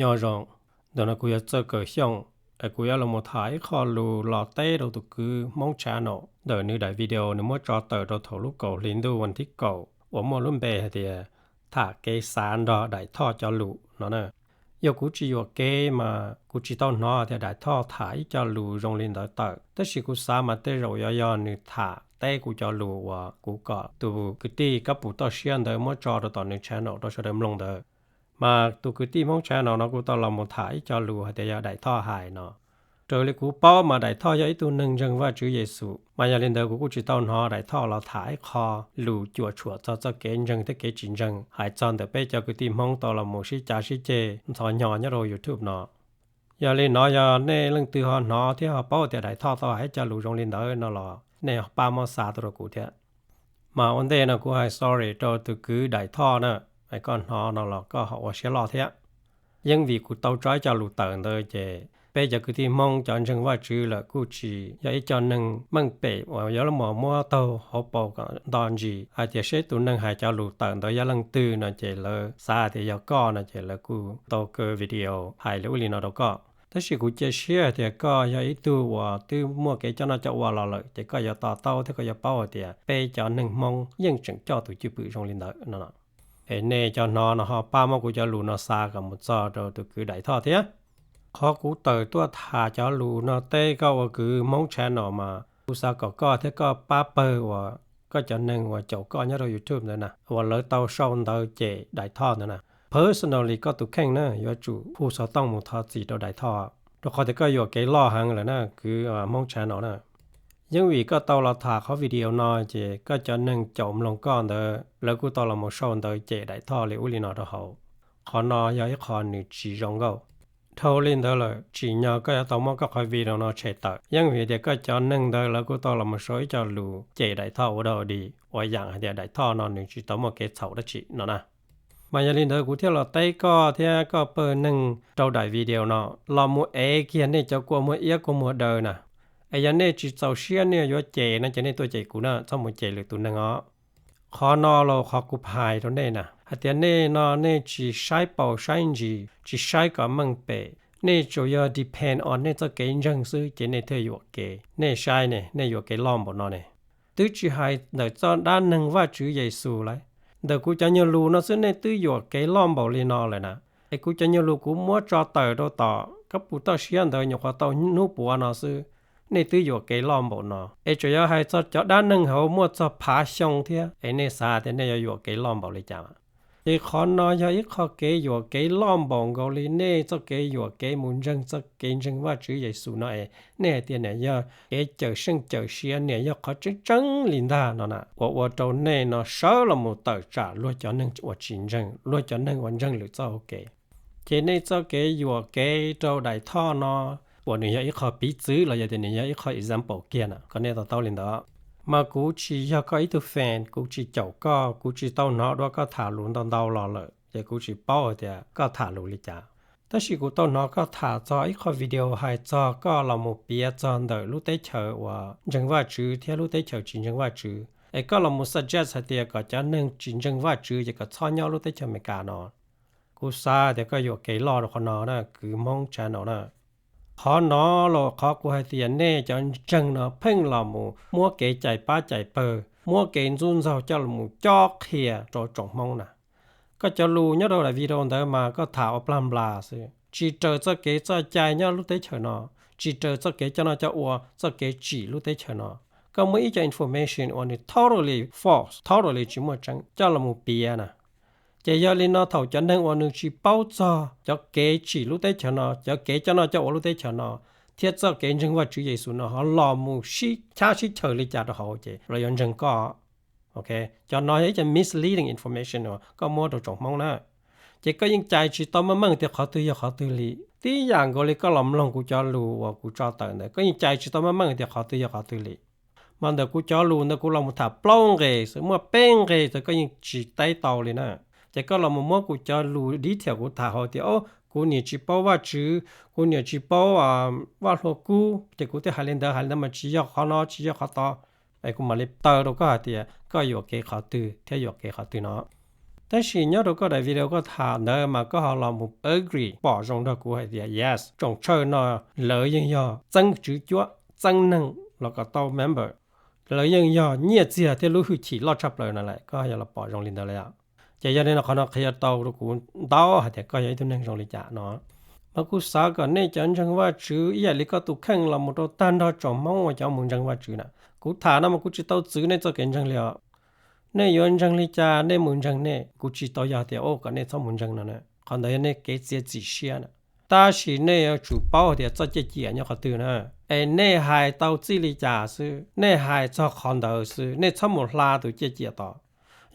Nyob zoo, ntawm no kuv yog Txawj Kaws Xyooj, es kuv yuav los mus tham ib qho lus los teb rau tus kwv Hmoob Channel ntawm nws daim video nws muab tso tawm rau thaum lub kaum hli ntuj vas thib kaum uas muaj lub npe hais tias tham kev xav nrog Daim Thoj cov lus no na. Yog kuv tsis yuam kev mas kuv tsis tau hnov tias Daim Thoj tham ib co lus zoo li ntawd tawm, tab sis kuv xav mas tej zaum yuav yog nws tham teb kuv cov lus uas kuv kom tus kwv tij Kab Pus Toj Siab ntawd muab tso rau tom nws channel rau sawv daws mloog ntawd. Mas tus kwv tij Hmoob Channel no kuj tau los mus tham ib co lus hais tias yog Daim Thoj hais no. Raws li kuv paub mas Daim Thoj yog ib tug neeg ntseeg Vajtswv Yexus, mas yog li ntawd kuv kuj tsis tau hnov Daim Thoj los tham ib qho lus cuam tshuam txog txoj kev ntseeg thiab kev tsis ntseeg hais txog ntawm peb cov kwv tij Hmoob tau los mus sib cav sib ceg ntxhov hnyo nyob rau YouTube no. Yog li no yog nej leej twg ho hnov thiab ho paub tias Daim Thoj tau hais ib co lus zoo li ntawd no los nej pab muab xa tuaj rau kuv thiab. Mas ua ntej no kuv hais sorry rau tus kwv Daim Thoj na, es koj hnov no los koj ho ua siab loj thiab. Yeej vim kuv tau tso ib co lus tawm ntawd ces peb cov kwv tij Hmoob cov ntseeg Vajtswv lawm kuj tsis yog ib co neeg meej pem uas yuav los muab taug hauv paus kom nto ntsis hais tias seb tus neeg hais cov lus tawm ntawd yog leej twg no ces lawv xav tias yog koj no ces lawv kuj tau kaw video hais li ub li no rau koj. Tab sis kuv cia siab hais tias koj yog ib tug uas twb muaj kev coj noj coj ua los lawm ces koj yuav to taub thiab koj yuav paub hais tias peb cov neeg Hmoob yeej tseem coj tus cwj pwm zoo li ntawd no. Es nej cov hnov no ho pab muab kuv cov lus no xa kom mus txog rau tus kwv Daim Thoj thiab. Qhov kuv tawm tuaj tham cov lus no teb koj ua kwv Hmoob Channel mas kuv xav kom koj thiab koj pab pawg uas koj cov neeg uas caum koj nyob rau YouTube ntawd na uas lawv tau sau ntawv cem Daim Thoj ntawd na. Personally koj tus kheej na yuav tsum hu xov tooj mus thov txim rau Daim Thoj, rau qhov tias koj yuam kev loj heev lawm na kwv Hmoob Channel na. Yeej vim koj tau los tham qhov video no ces koj cov neeg caum mloog koj ntawd lawv kuj tau los mus sau ntawv cem Daim Thoj li ub li no rau hauv. Qhov no yog ib qho nws tsis zoo nkauj. Dhau li ntawd lawm tsim nyog koj yuav tau muab koj qhov video no tshem tawm, yeej vim tias koj cov neeg ntawd lawv kuj tau los mus sau ib co lus cem Daim Thoj ua dog ua dig uas yam hais tias Daim Thoj no nws tsis tau muaj kev txhaum dab tsi no na. Mas yog li ntawd kuv thiaj los teb koj thiab koj pawg neeg rau daim video no, los mus ev kiag nej cov kua muag iab kua muag daw na. Es yog nej tsis txaus siab nej yuav cem no ces nej tuaj cem kuv na, txhob mus cem lwm tus neeg os. Qhov no los qhov kuv hais rau nej na, hais tias nej no nej tsis saib paus saib ntsis, tsis saib kom meej pem, nej tsuas yog depend on nej txoj kev ntseeg xwb ces nej thiaj yuam kev. Nej saib ne, nej yuam kev loj npaum no ne. Twb tsis hais ntawm txoj dab neeg Vajtswv Yexus lawm, ntawm kuv cov nyuag lus no xwb nej twb yuam kev loj npaum li no lawm na. Es kuv cov nyuag lus kuv muab tso tawm rau tom Kab Pus Toj Siab ntawd nyuam qhuav tau hnub puav no xwb, nej twb yuam kev loj npaum no. Es tseem yuav hais txog cov dab neeg hauv muaj txog phav xyoo thiab, es nej xav tias nej yuav yuam kev loj npaum li cas? Ces qhov no yog ib qho kev yuam kev loj npaum nkaus li nej txoj kev yuam kev mus ntseeg txoj kev ntseeg Vajtswv Yexus no es nej hais tias niam yog kev cawm seej cawm sia, niam yog qhov tseeb tseeb li ntag no na, uas ua rau nej no sawv los mus tawm tsam luag cov neeg uas tsis ntseeg, luag cov neeg uas ntseeg lwm txoj hau kev. Ces nej txoj kev yuam kev rau Daim Thoj no, uas nws yog ib qho piv txwv los yog tias nws yog ib qho example kiag na, kom nej to taub li ntawd. Mas kuv tsis yog koj ib tug fan, kuv tsis caum koj, kuv tsis tau hnov dua koj tham lus ntau ntau los lawm, ces kuv tsis paub hais tias koj tham lus li cas. Tab sis kuv tau hnov koj tham txog ib qho video hais txog koj los mus piav txog ntawm lub teb chaws uas ntseeg Vajtswv thiab lub teb chaws tsis ntseeg Vajtswv, es koj los mus suggest hais tias kom cov neeg tsis ntseeg Vajtswv ces kom txhob nyob lub teb chaws Amelikas no. Kuv xav tias koj yuam kev loj rau qhov no na, kwv Hmoob channel na. Qhov no los qhov kuv hais tias nej cov ntseeg no pheej los mus muab kev cais pab cais pawg, muab kev ntxub ntxaug coj los mus cob qhia rau tsoom Hmoob na. Koj cov lus nyob rau daim video ntawd mas koj tham ua plag nplas xwb, tsis raws txoj kev txoj cai nyob lub teb chaws no, tsis raws txoj kev coj noj coj ua, txoj kev tsim lub teb chaws no. Koj muab ib co information uas nws totally false, totally tsis muaj tseeb coj los mus piav na. Ces yog li no thaum cov neeg uas nws tsis paub txog cov kev tsim lub teb chaws no, cov kev coj noj coj ua lub teb chaws no, thiab txoj kev ntseeg Vajtswv Yexus no ho los mus sib chab sib chaws li cas rau hauv ces lawv yuav ntseeg koj. Ok, cov no yog ib co misleading information uas koj muab rau tsoom Hmoob na. Ces koj yeej cais tsis tau meej meej tias qhov twg yog qhov twg li. Tib yam nkaus li koj los mloog kuv cov lus uas kuv tso tawm ntawd, koj yeej cais tsis tau meej meej tias qhov twg yog qhov twg li. Mas ntawm kuv cov lus ntawd kuv los mus tham plaub nqe xwb, muaj peb nqe ntawd koj yeej tsis teb tau li na. Ces koj los mus muab kuv cov lus detail kuv tham hauv tias, o, kuv niam tsis paub Vajtswv, kuv niam tsis paub Vaj Hlua Kub, ces kuv thiaj hais li ntawd hais li ntawd mas tsis yog qhov no tsis yog qhov tod. Es kuv mam li taw rau koj hais tias koj yuam kev qhov twg thiab yuam kev qhov twg no. Tab sis nyob rau koj daim video koj tham ntawd mas koj ho los mus agree pom zoo nrog kuv hais tias yes, tsoom tshawj no lawv yeej yog txeeb tswv cuab, txeeb neeg los kom tau member, lawv yeej yog nyiaj txiag thiab lub hwj chim loj tshaj plaws no lawm, koj yog los pom zoo li ntawd lawm yom. Ces yog li no qhov no qhia tau rau kuv ntau hais tias koj yog ib tug neeg zoo li cas no. Mas kuv xav kom nej cov ntseeg Vajtswv ib yam li koj tus kheej los mus rau tag nrho tsoom Hmoob uas cov mus ntseeg Vajtswv na, kuv tham no mas kuv tsis tau txwv nej txoj kev ntseeg li os. Nej yuav ntseeg li cas nej mus ntseeg nej, kuv tsis tau yog tias kom nej txhob mus ntseeg no na, qhov ntawd yog nej kev txiav txim siab na. Tab sis nej yuav tsum paub hais tias txoj caj ciam nyob qhov twg na, es nej hais tau txij li cas xwb, nej hais txog qhov ntawd xwb, nej txhob mus hla tus caj ciam tod.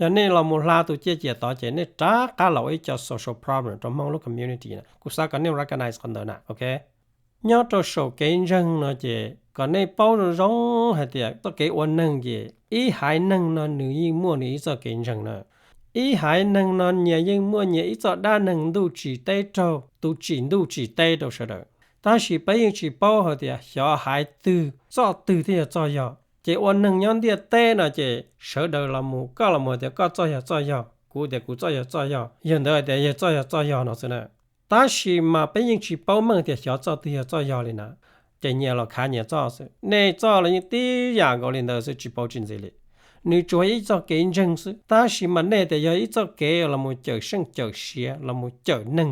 Yog nej los mus hla tus caj ciam tod ces nej rov qab los ua ib co social problem rau Hmoob lub community na. Kuv xav kom nej recognize qhov ntawd na, ok? Nyob rau saum kev ntseeg no ces kom nej paub zoo zoo hais tias txoj kev ua neeg ces ib haiv neeg no nws yeej muaj nws ib txoj kev ntseeg na. Ib haiv neeg no nyias yeej muaj nyias ib txoj dab neeg ntuj tsim teb raug, tus tsim ntuj tsim teb rau sawv daws. Tab sis peb yeej tsis paub hais tias xyov haiv twg, txoj twg thiaj yog txoj yog. Ces ua neeg nyob ntiaj teb no ces sawv daws los mus, koj los mus hais tias koj txoj yog txoj yog, kuv tias kuv txoj yog txoj yog, yawg ntawd hais tias yawg txoj yog txoj yog no xwb na. Tab sis mas peb yeej tsis paub meej tias xyov txoj twg yog txoj yog li na. Ces nyias los khav nyias txoj xwb, nej txoj los yeej tib yam nkaus li ntawd xwb, tsis pauv tsis ntxiv li. Nws tsuas ib txoj kev ntseeg xwb, tab sis mas nej tias yog ib txoj kev los mus cawm seej cawm siav, los mus cawm neeg,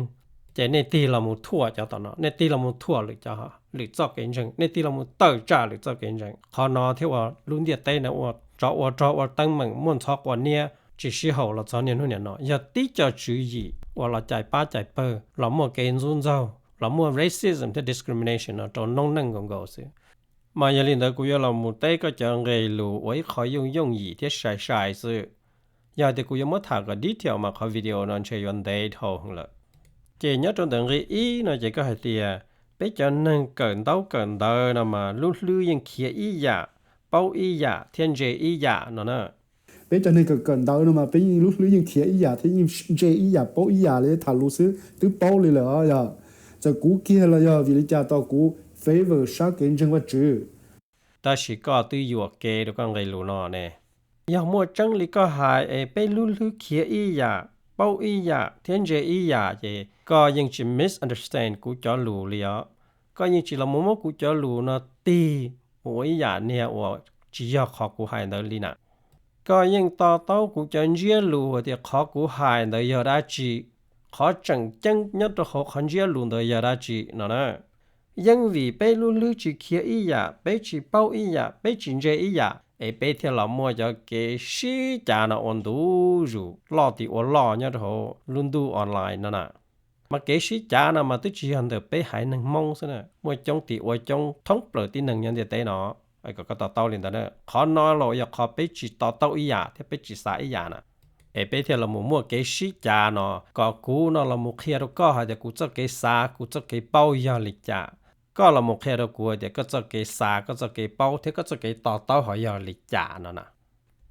ces nej tig los mus thuam cov tom no, nej tig los mus thuam lwm cov, lwm txoj kev ntseeg, nej tig los mus tawm tsam lwm txoj kev ntseeg. Qhov no thiaj ua lub ntiaj teb no ua tsov ua rog ua teeb meem, muaj ntxhov quas niab tsis sib haum los txog niaj hnub niam no. Yog tib co tswv yim uas los cais pab cais pawg, los muaj kev ntxub ntxaug, los muaj racism thiab discrimination no rau noob neej nkaus nkaus xwb. Mas yog li ntawd kuv yuav los mus teb koj cov nqe lus ua ib qho yooj yooj yim thiab sai sai xwb. Yog tias kuv yuav muab tham kom detail mas qhov video no ntshe yuav ntev dhau heev lawm. Ces nyob rau ntawm nqe ib no ces koj hais tias peb cov neeg kawm ntaub kawm ntawv no mas lub hlwb yeej khiav ib yam, paub ib yam thiab ntse ib yam no na. Peb cov neeg kawm kawm ntawv no mas peb yeej lub hlwb yeej khiav ib yam thiab yeej ntse ib yam paub ib yam li, tham lus xwb twb paub li lawm os. Yog txawm kuv kiag los yog vim li cas tos kuv favor sab kev ntseeg Vajtswv. Tab sis koj twb yuam kev rau koj nqe lus no ne. Yog muaj tseeb li koj hais es peb lub hlwb khiav ib yam, paub ib yam thiab ntse ib yam ces koj yeej tsis misunderstand kuv cov lus li os. Koj yeej tsis los mus muab kuv cov lus no tig mus ua ib yam niag uas tsis yog qhov kuv hais ntawd li na. Koj yeej to taub kuv cov ntsiab lus hais tias qhov kuv hais ntawd yog dab tsi, qhov tseem ceeb nyob rau hauv qhov ntsiab lus ntawd yog dab tsi no na. Yeej vim peb lub hlwb tsis khiav ib yam, peb tsis paub ib yam, peb tsis ntse ib yam es peb thiaj los muaj cov kev sib cav no ua ntu zus loj tim ua loj nyob rau hauv lub ntuj online no na. Mas kev sib cav no mas twb tsis yog ntawm peb haiv neeg Hmoob xwb na, muaj coob tim ua coob thoob plaws tib neeg nyob ntiaj teb no. Kom koj to taub li ntawd na, qhov no los yog qhov peb tsis to taub ib yam thiab peb tsis xav ib yam na. Es peb thiaj los mus muaj kev sib cav no, kom kuv no los mus qhia rau koj hais tias kuv txoj kev xav kuv txoj kev paub yog li cas, koj los mus qhia rau kuv hais tias koj txoj kev xav koj txoj kev paub thiab koj txoj kev to taub ho yog li cas no na.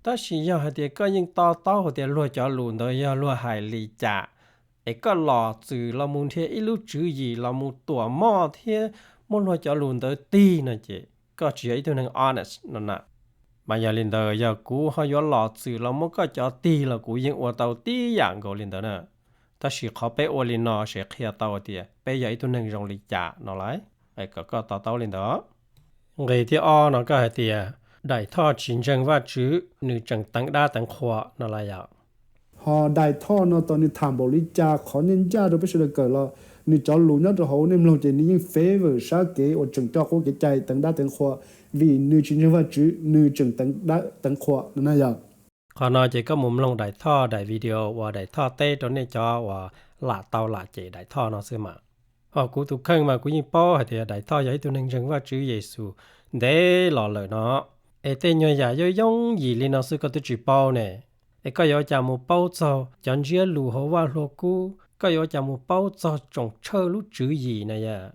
Tab sis yog hais tias koj yeej to taub hais tias luag cov lus ntawd yog luag hais li cas, es koj los txwm los mus nrhiav ib lub tswv yim los mus tuam moj thiab muab luag cov lus ntawd tig no ces koj tsis yog ib tug neeg honest no na. Mas yog li ntawd yog kuv ho yuav los txwm los muab koj cov tig los kuv yeej ua tau tib yam nkaus li ntawd na. Tab sis qhov peb ua li no ces qhia tau tias peb yog ib tug neeg zoo li cas no lauj. Kom koj to taub li ntawd. Nqe thib ob no koj hais tias Daim Thoj tsis ntseeg Vajtswv, nws tseem teev dab teev qhua no lauj yom. Ho Daim Thoj no tos nws tham npaum li cas qhov ncaj ncaj rau peb sawv daws kawm los nws cov lus nyob rau hauv nej mloog ces nws yeej favor sab kev uas tseem coj qub kev cai teev dab teev qhua, vim nws tsis ntseeg Vajtswv nws tseem teev dab teev qhua no na yog. Qhov no ces koj mus mloog Daim Thoj daim video uas Daim Thoj teb rau nej cov uas lam tau lam cem Daim Thoj no xwb mas. Ho kuv tus kheej mas kuv yeej paub hais tias Daim Thoj yog ib tug neeg ntseeg Vajtswv Yexus ntev los lawm no. Es tej nyuag yam yooj yooj yim li no xwb koj twb tsis paub ne. Es koj yuav ua cas mus paub txog cov ntsiab lus hauv Vaj Hlua Kub, koj yuav ua cas mus paub txog tsoom tshawj lub tswv yim na yom.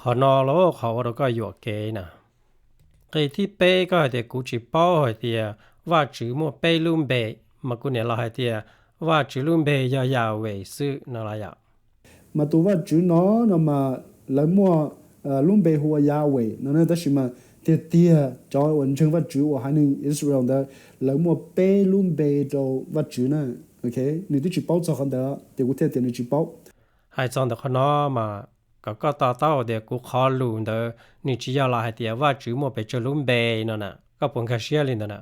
Qhov no los qhov ua rau koj yuam kev na. Nqe thib peb koj hais tias kuv tsis paub hais tias Vajtswv muaj peb lub npe, mas kuv niam los hais tias Vajtswv lub npe yog Yahweh xwb no los yom. Mas tus Vajtswv no no mas lawv muaj lub npe hu ua Yahweh no na, tab sis mas tiag tiag cov uas ntseeg Vajtswv uas haiv neeg Israel ntawd lawv muaj peb lub npe rau Vajtswv na. Ok, nws twb tsis paub txog qhov ntawd ces kuv thiaj tias nws tsis paub. Hais txog ntawm qhov no mas kom koj to taub tias kuv qhov lus ntawd nws tsis yog los hais tias Vajtswv muaj pes tsawg lub npe no na, koj puas nkag siab li ntawd na?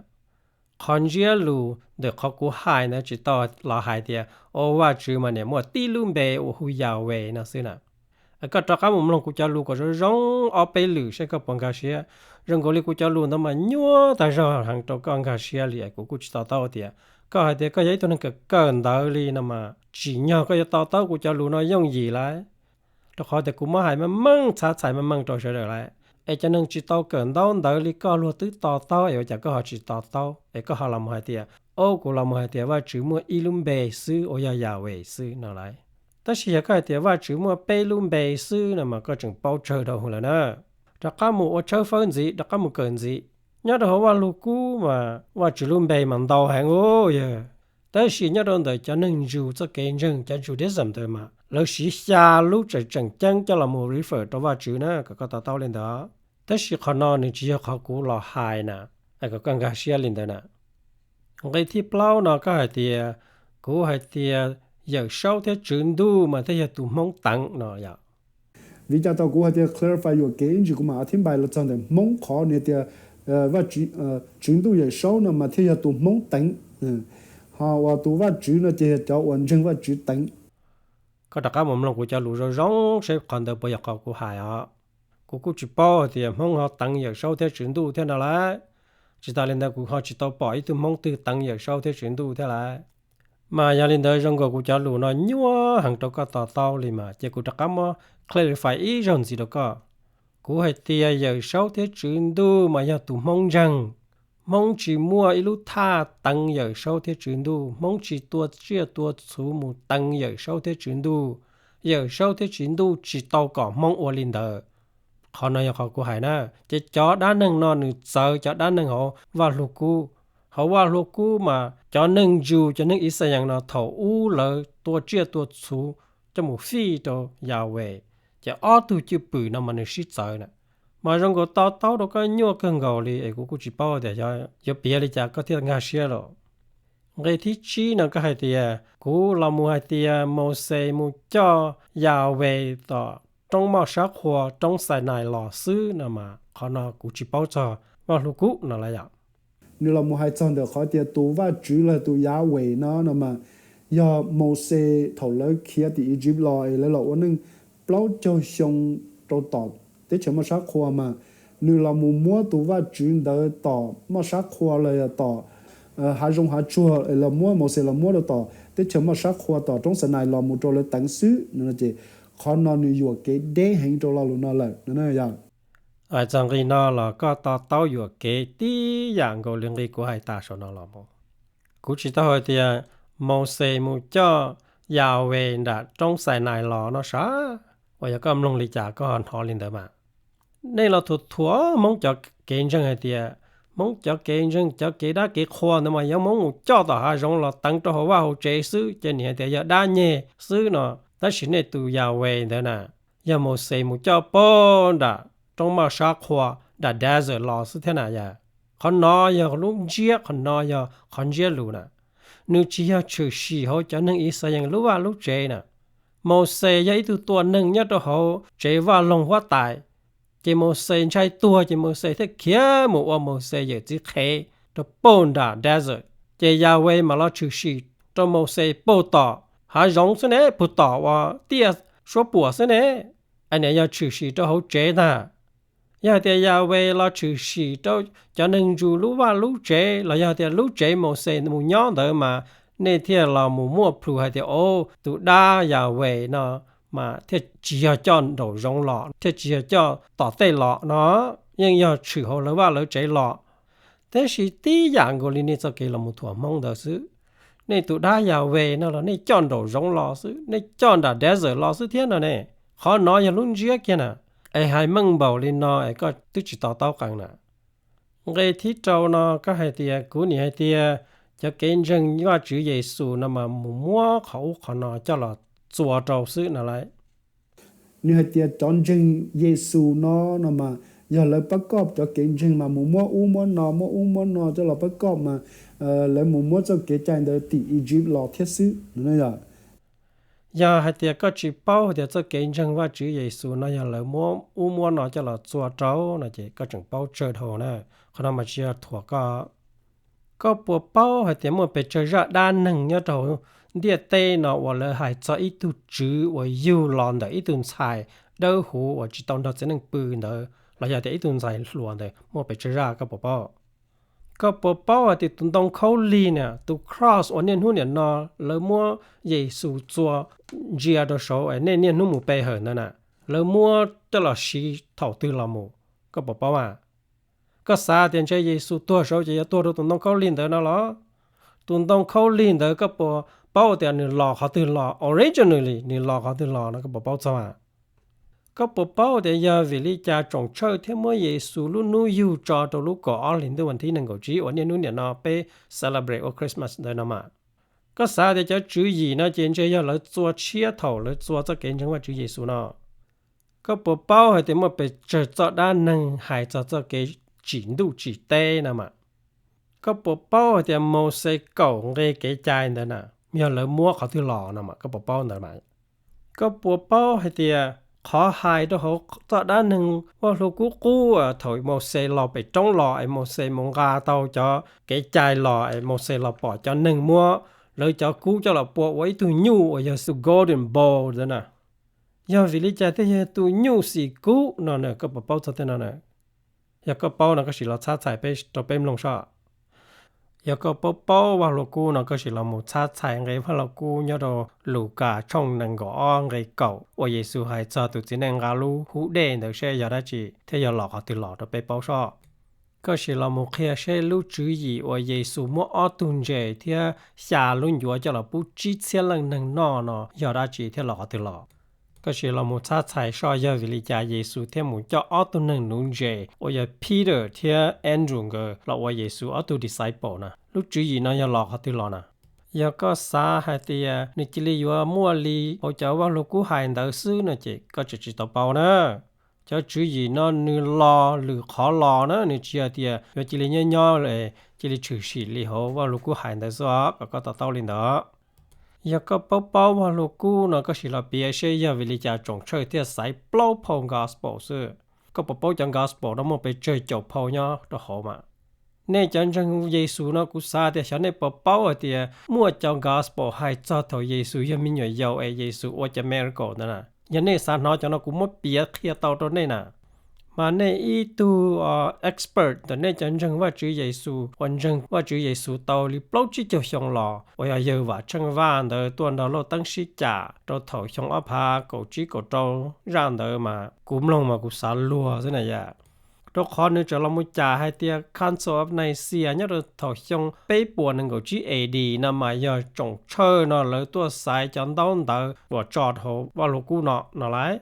Qhov ntsiab lus ntawm qhov kuv hais ntawd tsis tau los hais tias o Vajtswv mas niam muaj tib lub npe uas hu Yahweh no xwb na. Koj rov qab mus mloog kuv cov lus kom zoo zoo ob peb lwm seb koj puas nkag siab. Zoo nkaus li kuv cov lus ntawd mas nyuaj tag zog heev rau koj nkag siab li es kuv kuj tsis to taub tias koj hais tias koj yog ib tug neeg kawm kawm ntawv li no mas tsim nyog koj yuav to taub kuv cov lus no yooj yim lawm. Rau qhov tias kuv muab hais meej meej txhab txhais meej meej rau sawv daws lawm es cov neeg tsis tau kawm ntaub ntawv li koj luag twb to taub es ua cas koj ho tsis to taub es koj ho los mus hais tias o kuv los mus hais tias Vajtswv muaj ib lub npe xwb uas yog Yahweh xwb no lawm. Tab sis yog koj hais tias Vajtswv muaj peb lub npe xwb no mas koj tseem paub tsawg dhau lawm na. Rov qab mus ua tshawb fawb ntxiv, rov qab mus kawm ntxiv. Nyob rau hauv Vajluskub mas Vajtswv lub npe mas ntau heev ub yawg. Tab sis nyob rau ntawm cov neeg Jews txoj kev ntseeg, cov Judaism ntawd mas lawv siv xya lub tseem tseem ceeb coj los mus refer rau Vajtswv na, kom koj to taub li ntawd. Tab sis qhov no nws tsis yog qhov kuv los hais na, es kom koj nkag siab li ntawd na. Nqe thib plaub no koj hais tias, kuv hais tias Yawm Saub thiab Tswv Ntuj mas thiaj yog tus Hmoob teev no yom. Vim li cas thaum kuv hais tias clarify yuam kev ib ntsis kuv mam thib npai los txog ntawm Hmoob qhov nws tias Tswv Ntuj Yawm Saub no mas thiaj yog tus Hmoob teev, ho uas tus Vajtswv no ces yog cov uas ntseeg Vajtswv teev. Koj rov qab mus mloog kuv cov lus zoo zoo seb qhov ntawd puas yog qhov kuv hais os. Kuv kuj tsis paub hais tias Hmoob ho teev Yawm Saub thiab Tswv Ntuj thiab no lawm. Tsis tas li ntawd kuv ho tsis tau pom ib tug Hmoob twg teev Yawm Saub thiab Tswv Ntuj thiab lawm. Mas yog li ntawd zoo nkaus kuv cov lus no nyuaj heev rau koj to taub li mas ces kuv rov qab muab clarify ib zaug ntxiv rau koj. Kuv hais tias Yawm Saub thiab Tswv Ntuj mas yog tus Hmoob ntseeg. Hmoob tsis muaj ib lub thaj teev Yawm Saub thiab Tswv Ntuj, Hmoob tsis tua tsiaj tua txhu mus teev Yawm Saub thiab Tswv Ntuj. Yawm Saub thiab Tswv Ntuj tsis tau kom Hmoob ua li ntawd. Qhov no yog qhov kuv hais na. Ces cov dab neeg no nws txawv cov dab neeg hauv Vaj Hlua Kub. Hauv Vaj Hlua Kub mas cov neeg Jew, cov neeg Yixalayees no thaum ub lawv tua tsiaj tua txhu coj mus fij rau Yahweh, ces ob tug cwj pwm no mas nws sib txawv na. Mas zoo nkaus to taub rau koj nyuaj kawg nkaus li es kuv kuj tsis paub tias yuav piav li cas koj thiaj nkag siab los. Nqe thib tsib no koj hais tias kuv los mus hais tias Mauxes mus coj Yahweh tom roob moj sab qhua, roob Xainais los xwb no mas qhov no kuv tsis paub txog Vaj Hlua Kub no lawm yom. Nws los mus hais txog ntawm qhov tias tus Vajtswv los tus Yahweh no no mas yog Mauxes thaum lawv khiav tim Egypt los es lawv los ua neej plaub caug xyoo rau tom teb chaws moj sab qhua mas nws los mus muab tus Vajtswv ntawd tom moj sab qhua los yog tom hav zoov hav tsuag, los muab Mauxes los muab rau tom teb chaws moj sab qhua tom roob Xainais los mus rau lawv teev xwb no ces qhov no nws yuam kev deb heev rau lo lus no lawm no yog. Txog nqi no los koj to taub yuam kev tib yam nkaus li nqi kuv hais tas saum no los mus. Kuv tsis tau hais tias Mauxes mus coj Yahweh nram roob Xainais los no sav, uas yog koj mloog li cas koj ho hnov li ntawd mas. Nej los thuam thuam Hmoob cov kev ntseeg hais tias Hmoob cov kev ntseeg, cov kev dab kev qhua ntawd mas yog Hmoob mus coj tom hav zoov los teev rau hauv vaj hauv tsev xwb ces nim hais tias yog dab nyeg xwb no. Tab sis nej tus Yahweh ntawd na, yog Mauxes mus coj pag nram roob moj sab qhua, nram desert los xwb thiab na yom. Qhov no yog lub ntsiab, qhov no yog qhov ntsiab lus na. Nws tsis yog tshwm sim hauv cov neeg Yixalayees lub vaj lub tsev na. Mauxes yog ib tug tua neeg nyob rau hauv tsev vaj loog huab tais. Ces Mauxes ntshai tuag ces Mauxes thiaj khiav mus ua Mauxes yawm txiv qhev rau pag nram desert. Ces Yahweh mam los tshwm sim rau Mauxes pag tom hav zoov xwb ne, pag tom uas tiaj suab puam xwb ne. Es niam yog tshwm sim rau hauv tsev ntag. Yog hais tias Yahweh los tshwm sim rau cov neeg Jew lub vaj lub tsev los yog tias lub tsev Mauxes mus nyob ntawd mas nej thiaj los mus muaj plhus hais tias o, tus dab Yahweh no mas thiaj tsis yog coj nraum zoov los, thiaj tsis yog coj tom tej los no, yeej yog tshwm hauv lawv vaj lawv tsev los. Tab sis tib yam nkaus li nej txoj kev los mus thuam Hmoob ntawd xwb. Nej tus dab Yahweh no los nej coj nraum zoov los xwb, nej coj nram desert los xwb thiab no ne. Qhov no yog lub ntsiab kiag na. Es hais meej npaum li no es koj twb tsis to taub qees na. Nqe thib rau no koj hais tias kuv nim hais tias cov kev ntseeg Vajtswv Yexus no mas mus muab qhov ub qhov no coj los txuas rau xwb no lauj. Nws hais tias cov ntseeg Yexus no no mas yog lawv pab koj cov kev ntseeg mas mus muab ub muab no, muab ub muab no coj los pab koj mas lawv mus muab txoj kev cai ntawd tim Egypt los thiab xwb no yog. Yog hais tias koj tsis paub hais tias txoj kev ntseeg Vajtswv Yexus no yog lawv muab ub muab no coj los txua rau no ces koj tseem paub tsawg dhau na. Qhov no mas tsis yog thuam koj. Koj puas paub hais tias muaj pes tsawg zaj dab neeg nyob rau hauv ntiaj teb no uas lawv hais txog ib tug tswv uas yug los ntawm ib tug ntxhais dawb huv uas tsis tau nrog txiv neej pw ntawd los yog tias ib tug ntxhais hluas ntawd muaj pes tsawg zaj, koj puas paub? Koj puas paub hais tias tus ntoo khaub lig na, tus cross uas niaj hnub nim no lawv muab Yexus txua ntsia rau saud es nej niaj hnub mus pe hawm ntawd na, lawv muab coj los siv thaum twg los mus, koj puas paub mas? Koj xav tias ntshe Yexus tuag saud ces yog tuag rau tus ntoo khaub lig ntawd no los? Tus ntoo khaub lig ntawd koj puas paub tias nws los qhov twg los, originally nws los qhov twg los no koj puas paub txog mas? Koj puas paub tias yog vim li cas tsoom tshawj thiaj muab Yexus lub hnub yug tso rau lub kaum ob hlis ntuj vas thib nees nkaum tsib uas niaj hnub nim no peb celebrate ua Christmas ntawd no mas? Koj xav tias cov tswv yim no ces ntshe yog lawv txua tshiab thaum lawv txua txoj kev ntseeg Vajtswv Yexus no? Koj puas paub hais tias muaj pes tsawg txoj dab neeg hais txog txoj kev tsim ntuj tsim teb no mas? Koj puas paub hais tias Mauxes kaum nqe kev cai ntawd na yog lawv muab qhov twg los no mas? Koj puas paub ntawd mas? Koj puas paub hais tias qhov hais rau hauv txoj dab neeg Vaj Lug Kub qub thaum Mauxes los pem roob los es Mauxes mus nqa tau cov kev cai los es Mauxes los pom cov neeg muab lawv cov kub coj los pua ua ib tug nyuj uas yog tus golden bowl ntawd na, yog vim li cas thiaj yog tus nyuj xim kub no na? Koj puas paub txog tej no na? Yog koj paub no koj sim los txhab txhais peb rau peb mloog soj. Yog koj paub paub Vaj Lug Kub no koj sim los mus txhab txhais nqe Vaj Lug Kub nyob rau Lukas tshooj nees nkaum ob nqe kaum uas Yexus hais txog tus txiv neej nqa lub hub dej ntawd seb yog dab tsi thiab yog los qhov twg los rau peb paub soj. Koj sim los mus qhia seb lub tswv yim uas Yexus muab ob tug ntses thiab xya lub ncuav coj los pub tsib txhiab leej neeg noj no yog dab tsi thiab los qhov twg los. Koj sim los mus txhab txhais soj yog vim li cas Yexus thiaj mus coj ob tug neeg nuv ntses uas yog Peter thiab Andrew nkawd los ua Yexus ob tug disciple na. Lub tswv yim no yog los qhov twg los na? Yog koj xav hais tias nws cia li yuav muaj li hauv cov Vaj Lug Kub hais ntawd xwb no ces koj tseem tsis tau paub na. Cov tswv yim no nws los lwm qhov los na, nws tsis yog tias yuav cia li nyob nyob cia li tshwm sim li hauv Vaj Lug Kub hais ntawd xwb os, kom koj to taub li ntawd. Yog koj paub paub Vaj Lug Kub no koj sim los piav seb yog vim li cas tsoom tshawj thiaj xaiv plaub phau gospel xwb. Koj puas paub cov gospel no muaj pes tsawg caum phau nyob rau hauv mas? Nej cov ntseeg Yexus no kuv xav tias xyov nej puas paub hais tias muaj cov gospel hais txog thaum Yexus yog me nyuam yaus es Yexus ua cov miracle ntawd na. Yog nej xav hnov cov no kuv muab piav qhia tau rau nej na. Mas nej ib tug expert ntawm nej cov ntseeg Vajtswv Yexus uas ntseeg Vajtswv Yexus tau li plaub tsib caug xyoo los uas yog yawg Vam Tsheej Vaj ntawd tuaj nrog Lauj Teeb sib cam rau thaum xyoo ob phav kaum tsib kaum rau zaj ntawd mas kuv mloog mas kuv xav luag xwb na yom. Rau qhov nws tseem los mus cam hais tias Council of Nicaea nyob rau thaum xyoo peb puas nees nkaum tsib A D no mas yog tsoom tshawj no lawv tuaj xaiv cov ntaub ntawv uas tso hauv Vaj Lug Kub no no lauj.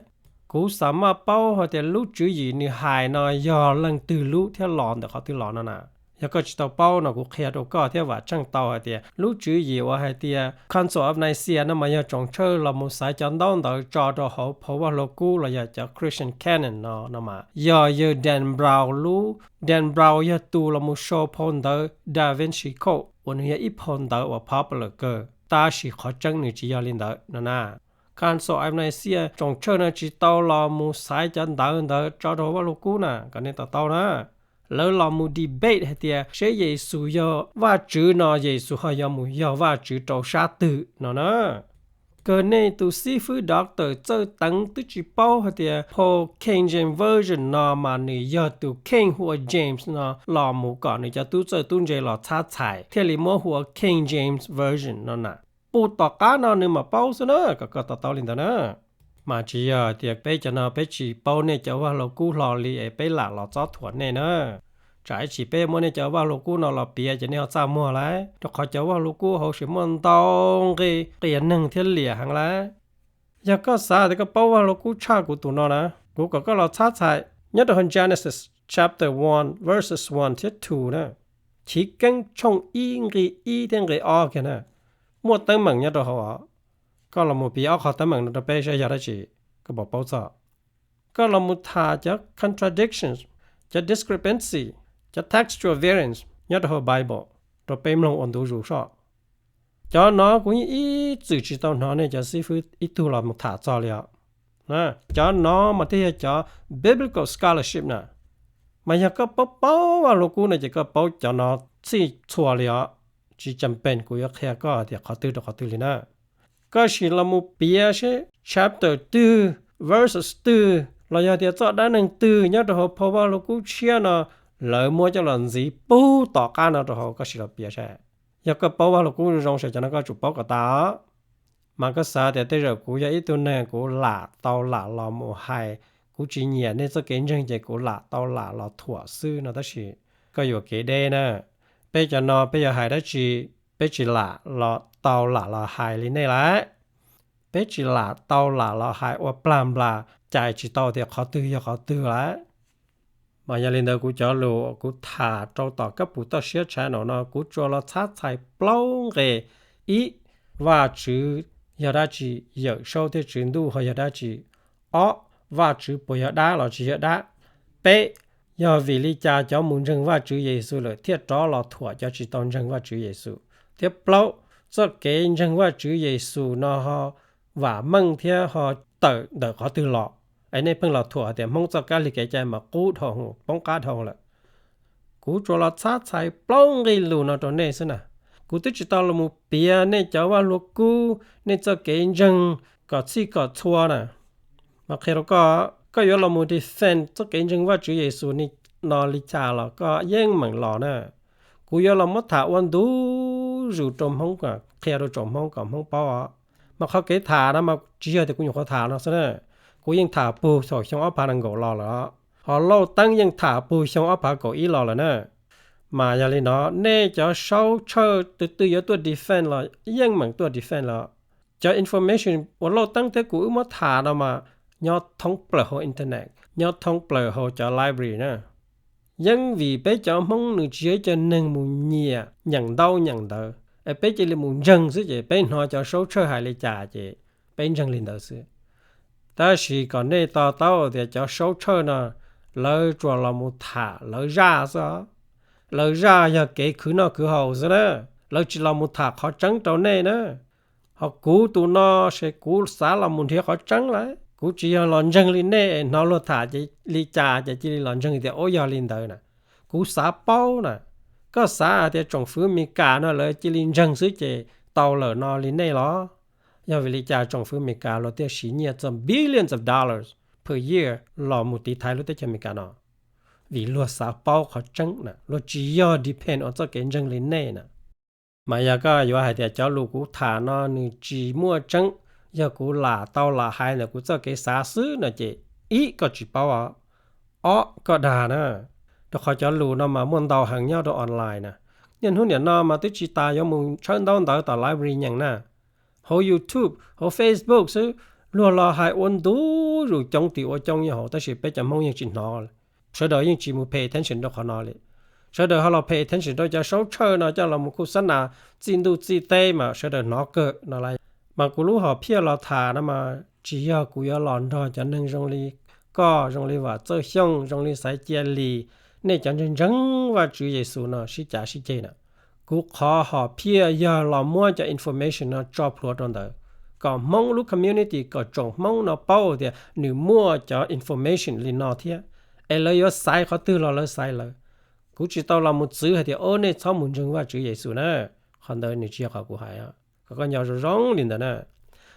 Kuv xav maj paub hais tias lub tswv yim nws hais no yog leej twg lub thiab los ntawm qhov twg los no na. Yog koj tsis tau paub no kuv qhia rau koj thiab Vam Tsheej tau hais tias lub tswv yim uas hais tias Council of Nicaea no mas yog tsoom tshawj los mus xaiv cov ntaub ntawv tso rau hauv phau Vaj Lug Kub los yog cov Christian canon no no mas yog yawg Dan Brown lub. Dan Brown yog tus los mus sau phau ntawv Da Vinci Code uas nws yog ib phau ntawv uas popular kawg, tab sis qhov tseeb nws tsis yog li ntawd no na. Council of Nicaea tsoom tshawj no tsis tau los mus xaiv cov ntawv ntawd tso rau Vaj Lug Kub na, kom nej to taub na. Lawv los mus debate hais tias seb Yexus yog Vajtswv no Yexus ho yuav mus yog Vajtswv rau sab twg no na. Kawg nej tus xib fwb doctor Txawj Teev twb tsis paub hais tias phau King James Version no mas nws yog tus king hu ua James no los mus kom nws cov tub txawj tub ntse los txhab txhais thiaj li muab hu ua King James Version no na. Puag tom qab no nws mam paub xwb na, kom koj to taub li ntawd na. Mas tsis yog tias peb cov no peb tsis paub nej cov Vaj Lug Kub hlo li es peb lam los txob thuam nej na. Tsam ib chim peb muab nej cov Vaj Lug Kub no los piav ces nej ho txaj muag lauj, rau qhov cov Vaj Lug Kub hauv tseem muaj ntau nqe qias neeg thiab liam heev lauj. Yog koj xav tias koj paub Vaj Lug Kub tshaj kuv tus no na, kuv kom koj los txhab txhais nyob rau hauv Genesis chapter one verses one thiab two na, Chiv Keeb tshooj ib nqe ib thiab nqe ob kiag na, muaj teeb meem nyob rau hauv os. Koj los mus piav ob qho teeb meem no rau peb saib yog dab tsi, koj puas paub txog? Koj los mus tham cov contradictions, cov discrepancy, cov textual variants nyob rau hauv Bible. rau peb mloog ua ntu zus soj. Cov no kuv yeej ib txwm tsis tau hnov nej cov xib fwb ib tug los mus tham txog li os. Cov no mas thiaj yog cov biblical scholarship na. Mas yog koj paub paub Vaj Lug Kub no ces koj paub cov no txhij txhua li os. Tsis tshaj pees kuv yuav qhia koj tias qhov twg rau qhov twg li na. Koj sim los mus piav seb chapter twg, verses twg, los yog tias txoj dab neeg twg nyob rau hauv phau Vaj Lug Kub tshiab no lawv muab coj los ntxiv pub tom qab no rau hauv, koj sim los piav saib. Yog koj paub Vaj Lug Kub zoo zoo ces cov no koj tsum paub kom tas os. Mas koj xav tias tej zaum kuv yog ib tug neeg kuv lam tau lam los mus hais, kuv tsis nyiam nej txoj kev ntseeg ces kuv lam tau lam los thuam xwb no tab sis koj yuam kev deb na. Peb cov no peb yuav hais dab tsi, peb tsis lam los tau lam los hais li nej lawm. Peb tsis lam tau lam los hais ua plag nplas cais tsis tau tias qhov twg yog qhov twg lawm. Mas yog li ntawd kuv cov lus kuv tham rau tom Kab Pus Toj Siab channel no kuv tsuas los txhab txhais plaub nqe. Ib, Vajtswv yog dab tsi? Yawm Saub thiab Tswv Ntuj ho yog dab tsi? Ob, Vajtswv puas yog dab los tsis yog dab? Peb, yog vim li cas cov mus ntseeg Vajtswv Yexus lawm thiaj rov los thuam cov tsis tau ntseeg Vajtswv Yexus? Thiab plaub, txoj kev ntseeg Vajtswv Yexus no ho vam meej thiab ho tawm ntawm qhov twg los? Es nej pheej los thuam tias Hmoob txoj kab lig kev cai mas qub dhau, poob qab dhau lawm. Kuv tsuas los txhab txhais plaub nqe lus no rau nej xwb na. Kuv twb tsis tau los mus piav nej cov Vaj Lug Kub, nej txoj kev ntseeg kom txhij kom txhua na. Mas qhia rau koj, koj yuav los mus defend txoj kev ntseeg Vajtswv Yexus no li cas los koj yeej meem los na. Kuv yuav los muab tham ua ntu zus rau Hmoob, qhia rau tsoom Hmoob kom Hmoob paub os. Mas qhov kev tham no mas tsis yog tias kuv nyuam qhuav tham no xwb na. Kuv yeej tham puag thaum xyoo ob phav nees nkaum los lawm os. Ho Lauj Teeb yeej tham puag xyoo ob phav kaum ib los lawm na. Mas yog li no, nej cov Saub Tshawj twg twg yuav tuaj defend los yeej meem tuaj defend los. Cov information uas Lauj Teeb thiab kuv wb muab tham no mas nyob thoob plaws hauv internet, nyob thoob plaws hauv cov library na. Yeej vim peb cov Hmoob nws tsis yog ib co neeg mus nyiam nyeem ntaub nyeem ntawv, es peb cia li mus ntseeg xwb ces peb hnov cov Saub Tshawj hais li cas ces peb ntseeg li ntawd xwb. Tab sis kom nej to taub tias cov Saub Tshawj no lawv tsuas los mus tham lawv zaj xwb os. Lawv zaj yog kev khwv noj khwv haus xwb na. Lawv tsis los mus tham qhov tseeb rau nej na. Ho kuv tus no ces kuv xav los mus nrhiav qhov tseeb lawm. Kuv tsis yog los ntseeg li nej es hnov luag tham ces li cas ces cia li los ntseeg tias ua yog li ntawd na. Kuv xav paub na. Koj xav hais tias tsoom fwv Amelikas no lawv cia li ntseeg xwb ces tau lawm no li nej los? Yog vim li cas tsoom fwv Amelikas luag thiaj siv nyiaj txog billions of dollars per year los mus tiv thaiv lub teb chaws Amelikas no? Vim luag xav paub qhov tseeb na, luag tsis yog depend ua txoj kev ntseeg li nej na. Mas yog koj yuav hais tias cov lus kuv tham no nws tsis muaj tseeb, yog kuv lam tau lam hais ntawm kuv txoj kev xav xwb no ces ib, koj tsis paub os. Ob, koj dag na. Rau qhov cov lus no mas muaj ntau heev nyob rau online na. Niaj hnub niam no mas twb tsis tas yuav mus tshawb ntaub ntawv tom library nyeem na. Hauv YouTube, hauv Facebook xwb, luag los hais ua ntu zus coob tim ua coob nyob hauv tab sis peb cov Hmoob yeej tsis hnov. Sawv daws yeej tsis mus pay attention rau qhov no li. Sawv daws ho los pay attention rau cov Saub Tshawj no coj los mus khuj xab nas txij ntuj txij teb mas sawv daws hnov kawg no lauj. Mas kuv lub hom phiaj los tham no mas tsis yog kuv yuav los nrog cov neeg zoo li koj, zoo li Vam Txawj Xyooj, zoo li Xaiv Cia Lis, nej cov ntseeg ntseeg Vajtswv Yexus no sib cav sib ceg na. Kuv qhov hom phiaj yog los muab cov information no tso plhuav rau ntawd, kom Hmoob lub community, kom tsoom Hmoob no paub tias nws muaj cov information li no thiab, es lawv yuav xaiv qhov twg los lawv xaiv lawv. Kuv tsis tau los mus txwv hais tias o nej txhob mus ntseeg Vajtswv Yexus na. Qhov ntawd nws tsis yog qhov kuv hais. Kom koj nco zoo zoo li ntawd na.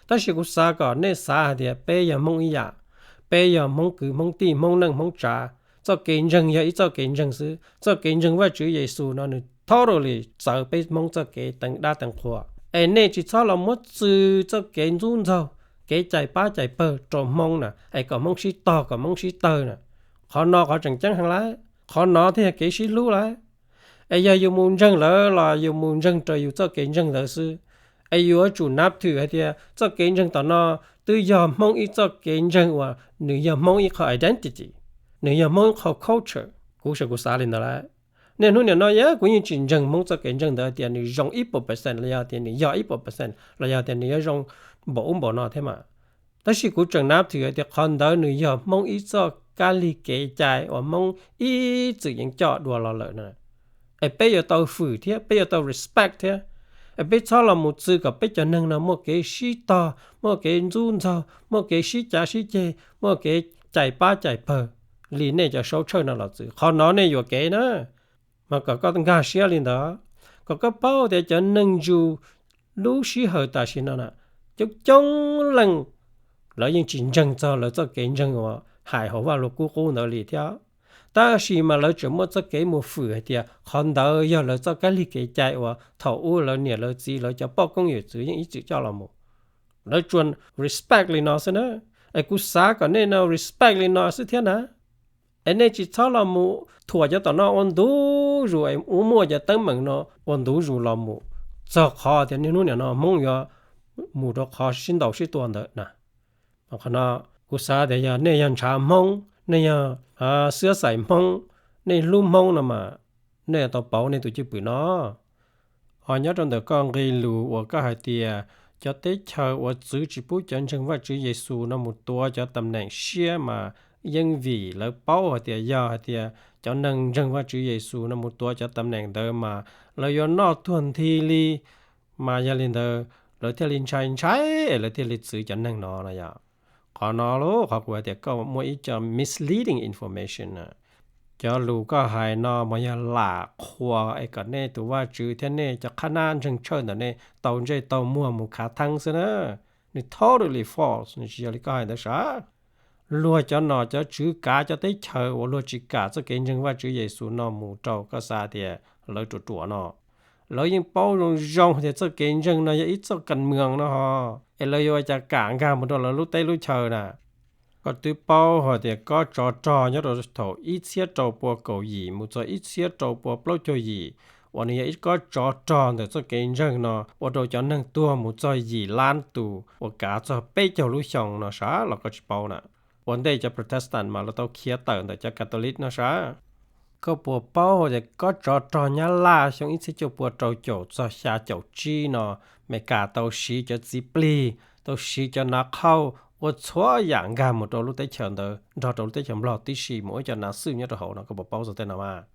Tab sis kuv xav kom nej xav hais tias peb yog Hmoob ib yam, peb yog Hmoob kwv Hmoob tij, Hmoob neej Hmoob tsav. Txoj kev ntseeg yog ib txoj kev ntseeg xwb. Txoj kev ntseeg Vajtswv Yexus no nws totally txawv peb Hmoob txoj kev teev dab teev qhua. Es nej tsis txhob los muab txwv txoj kev ntxub ntxaug, kev cais pab cais pawg rau Hmoob na, es kom Hmoob sib tog kom Hmoob sib tawg na. Qhov no qhov tseem ceeb heev lawm, qhov no thiaj yog kev sib hlub lawm. Es yog yus mus ntseeg lawv los yus mus ntseeg raws yus txoj kev ntseeg ntawd xwb. Es yus yuav tsum nab thwm hais tias txoj kev ntseeg tom no twb yog Hmoob ib txoj kev ntseeg uas nws yog Hmoob ib qho identity, nws yog Hmoob ib qho culture. Kuv sav kuv xav li ntawd lawm. Niaj hnub niam no yog kuv yeej tsis ntseeg Hmoob txoj kev ntseeg ntawd tias nws zoo ib puas percent los yog tias nws yog ib puas percent los yog tias nws yuav zoo npaum ub npaum no thiab mas. Tab sis kuv tseem nab thwm hais tias qhov ntawd nws yog Hmoob ib txoj kab lig kev cai uas Hmoob ib txwm yeej coj dua los lawm na. Es peb yuav tau fwm thiab peb yuav tau respect thiab. Es peb txhob los mus txwv kom peb cov neeg no muaj kev sib tog, muaj kev ntxub ntxaug, muaj kev sib cav sib ceg, muaj kev cais pab cais pawg li nej cov saub tshawj no los txwv. Qhov no nej yuam kev na. Mas kom koj nkag siab li ntawd, kom koj paub tias cov neeg Jew lub sij hawm tam sim no na, coob coob leej lawv yeej tsis ntseeg txog lawv txoj kev ntseeg uas hais hauv Vaj Lug Kub qub ntawd li thiab. Tab sis mas lawv tseem muaj txoj kev mus fwm hais tias qhov ntawd yog lawv txoj kab lig kev cai uas thaum ub lawv niam lawv txiv lawv cov poj koob yawm txwv yeej ib txwm coj los mus. Lawv tsuas respect li no xwb na. Es kuv xav kom nej no respect li no xwb thiab na. Es nej tsis txhob los mus thuam cov tom no ua ntu zus es ua muaj cov teeb meem no ua ntu zus los mus, txog qhov tias niaj hnub nim no Hmoob yuav mus rau qhov sib ntaus sib tua ntawd na. Qhov no kuv xav tias yog nej yog ntshav Hmoob, nej yog xwab xais Hmoob, nej hlub Hmoob no mas nej yuav tau pauv nej tus cwj pwm no. Ho nyob rau ntawm koj nqe lus uas koj hais tias cov teb chaws uas txwv tsis pub cov ntseeg Vajtswv Yexus no mus tuav cov tam neem siab mas yeej vim lawv paub hais tias yog hais tias cov neeg ntseeg Vajtswv Yexus no mus tuav cov tam neem ntawd mas lawv yuav noj tuag nthi li, mas yog li ntawd lawv thiaj li ntshai ntshai es lawv thiaj li txwv cov neeg no no yom. Qhov no lauj, qhov kuv hais tias koj muaj ib co misleading information na. Cov lus koj hais no mas yog lam qhuas es kom nej tus Vajtswv thiab nej cov qhab nab ntseeg tshawj ntawm nej tau ntsej tau muag mus khav theeb xwb na. Nws totally false, nws tsis yog li koj hais ntawd sav. Luag cov nom cov tswv kav cov teb chaws uas luag tsis kam txoj kev ntseeg Vajtswv Yexus no mus rau koj xav tias lawv ruam ruam no, lawv yeej paub zoo zoo tias txoj kev ntseeg no yog ib txoj kas mws no ho, es lawv yuav ua cas kam nkag mus rau lawv lub teb lub chaw na. Koj twb paub hais tias kob tsov rog nyob rau thaum ib txhiab rau pua kaum yim mus txog ib txhiab rau pua plaub caug yim, uas nws yog ib kob tsov rog ntawm txoj kev ntseeg no ua rau cov neeg tuag mus txog yim lab tus uas kav txog peb caug lub xyoo no sav los koj tsis paub na. Ua ntej cov Protestant mas lawv tau khiav tawm ntawm cov Catholic no sav. Koj puas paub hais tias kob tsov rog Nyab Laj xyoo ib txhiab cuaj pua rau caum txog xya caum tsib no, Amelikas tau siv cov txiv plig, tau siv cov nav qhauj ua txhua yam nkag mus rau lub teb chaws ntawd nrog rau lub teb chaws Nplog tib si mus ua cov nav xwj nyob rau hauv no, koj puas paub txog tej no mas?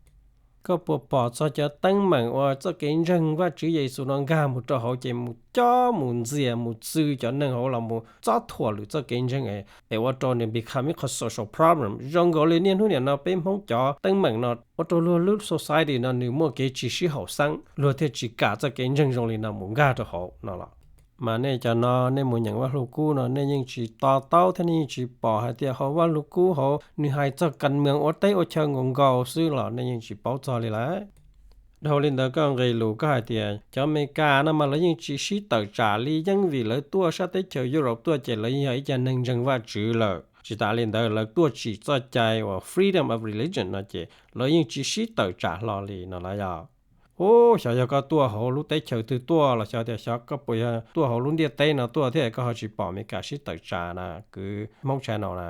Koj puas pom txog cov teeb meem uas txoj kev ntseeg Vajtswv Yexus no nkag mus rau hauv ces mus cob mus ntxias mus txwv cov neeg hauv los mus txob thuam lwm txoj kev ntseeg es ua rau nws become ib qho social problem zoo nkaus li niaj hnub nim no peb Hmoob cov teeb meem no ua rau luag lub society no nws muaj kev tsis sib haum xeeb, luag thiaj tsis kam txoj kev ntseeg zoo li no mus nkag rau hauv no los. Mas nej cov no nej mus nyeem Vaj Lug Kub no nej yeej tsis to taub thiab nej yeej tsis pom hais tias hauv Vaj Lug Kub hauv nws hais txog kas mws ua teb ua chaw nkaus nkaus xwb los nej yeej tsis paub txog li lawm. Dhau li ntawd koj nqe lus koj hais tias cov Amelikas no mas lawv yeej tsis sib tawm tsam li yeej vim lawv tuaj sab teb chaws Europe tuaj ces lawv yeej yog ib co neeg ntseeg Vajtswv lawm. Tsis tas li ntawd lawv tuaj tsim txoj cai uas freedom of religion no ces lawv yeej tsis sib tawm tsam hlo li no lawm yog. Ub, xyov yog koj tuaj hauv lub teb chaws twg tuaj los xyov tias xyov koj puas yog tuaj hauv lub ntiaj teb no tuaj thiab koj ho tsis pom Amelikas sib tawm tsam na kwv Hmoob channel na.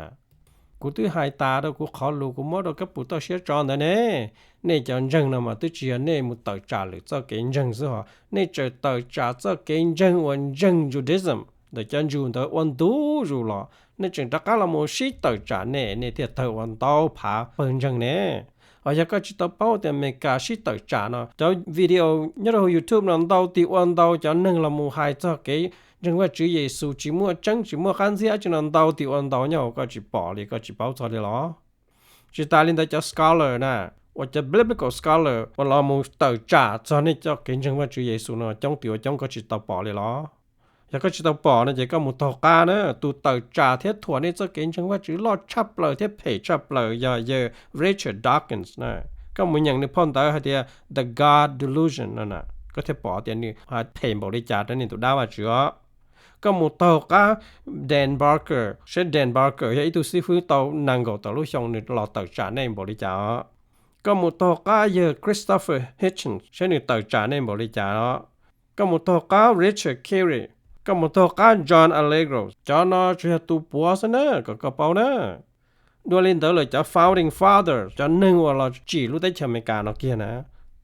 Kuv twb hais tas rau kuv qhov lus kuv muab rau kab pus toj siab tso ntawd ne. Nej cov ntseeg no mas twb tsis yog nej mus tawm tsam lwm txoj kev ntseeg xwb hos, nej tseem tawm tsam txoj kev ntseeg uas ntseeg Judaism ntawm cov Jew ntawd ua ntu zus los nej tseem rov qab los mus sib tawm tsam nej, nej thiaj tawg ua ntau phav pawg ntseeg ne. Hos yog koj tsis tau paub tias Amelikas sib tawm tsam no, cov video nyob rau hauv YouTube no ntau tis ua ntau cov neeg los mus hais txog kev ntseeg Vajtswv Yexus tsis muaj tseeb tsis muaj qab ntxhiab tsi no ntau tis ua ntau nyob hauv koj tsis pom li koj tsis paub txog li los? Tsis tas li ntawd cov scholar na, uas cov biblical scholar uas los mus tawm tsam txog nej cov kev ntseeg Vajtswv Yexus no coob tis ua coob koj tsis tau pom li los? Yog koj tsis tau pom no ces koj mus taug qab na, tus tawm tsam thiab thuam nej txoj kev ntseeg Vajtswv loj tshaj plaws thiab phem tshaj plaws yog yawg Richard Dawkins na. Koj mus nyeem nws phau ntawv hais tias The God Delusion no na, koj thiaj pom tias nws hais phem npaum li cas rau nws tus dab Vajtswv os. Koj mus taug qab Dan Barker, saib Dan Barker yog ib tug xib fwb tau nees nkaum tawm lub xyoo nws los tawm tsam nej npaum li cas os. Koj mus taug qab yawg Christopher Hitchens saib nws tawm tsam nej npaum li cas os. Koj mus taug qab Richard Carey, koj mus taug qab John Allegro, cov no tsuas yog tus puav xwb na, kom koj paub na. Dua li ntawd lawm cov founding father, cov neeg uas los tsim lub teb chaws Amelikas no kiag na,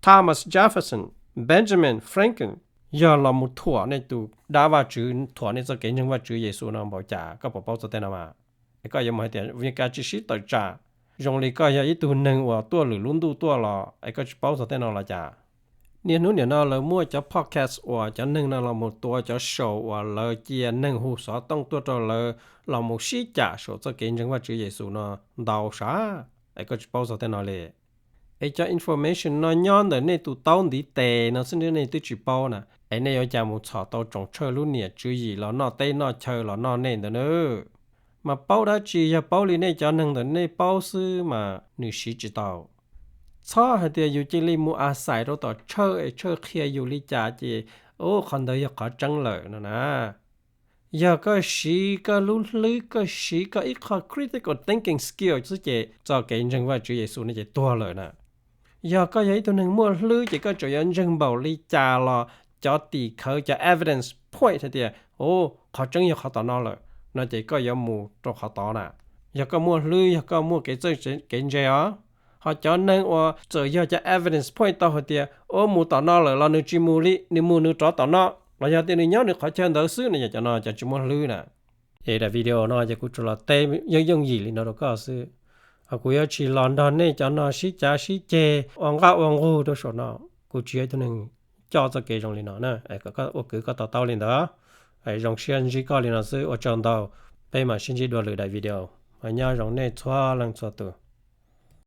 Thomas Jefferson, Benjamin Franklin, yog los mus thuam nej tus dab Vajtswv, thuam nej txoj kev ntseeg Vajtswv Yexus no npaum cas, koj puas paub txog tej no mas? Es koj yuav mus hais tias Amelikas tsis sib tawm tsam, Zoo li koj yog ib tug neeg uas tuaj lwm lub ntuj tuaj los es koj tsis paub txog tej no los cas? Niaj hnub niam no lawv muaj cov podcast uas cov neeg no los mus tuav cov show uas lawv cia neeg hu xov tooj tuaj rau lawv los mus sib cam saum txoj kev ntseeg Vajtswv Yexus no ntau sab, es koj tsis paub txog tej no li. Es cov information no nyob ntawm nej tus taub ntiv tes no xwb nej twb tsis paub na, es nej yuav cas mus txhom tau tsoom tshawj lub niam tswv yim los noj teb noj chaw los noj nej ntawd na? Mas paub dab tsi, yog paub li nej cov neeg ntawm nej paub xwb mas nws siv tsis tau. Txhob hais tias yus cia li mus a xais rau tom tshawj es tshawj qhia yus li cas ces, u, qhov ntawd yog qhov tseeb lawm no na. Yog koj siv koj lub hlwb, koj siv koj ib qho critical thinking skill xwb ces txoj kev ntseeg Vajtswv Yexus no ces tuag lawm na. Yog koj yog ib tug neeg muaj hlwb ces koj tseem yuav ntseeg npaum li cas los cov tim khawv, cov evidence point hais tias, u, qhov tseeb yog qhov tom no lawm no ces koj yuav mus rau qhov tod na. Yog koj muaj hlwb, yog koj muaj kev txawj kev ntse os. Ho cov neeg uas txawm yog cov evidence point tau hais tias, u, mus tom no lawm los nws tsis mus li, nws mus nws rov tom no, los yog tias nws nyob nws qhov chaw ntawd xwb no, yog cov no cov tsis muaj hlwb na. Es daim video no ces kuv tsuas los teb yooj yooj yim li no rau koj xwb. Ho kuv yuav tsis los nrog nej cov no sib cav sib ceg ua nqaj ua nqug rau saum no. Kuv tsis yog ib tug neeg coj txoj kev zoo li no na. Ua kwv koj to taub li ntawd. Zoo siab ntsib koj li no xwb, ua tsaug ntau. Peb mam sib ntsib dua lwm daim video. Nyob zoo nej txhua leej txhua tus.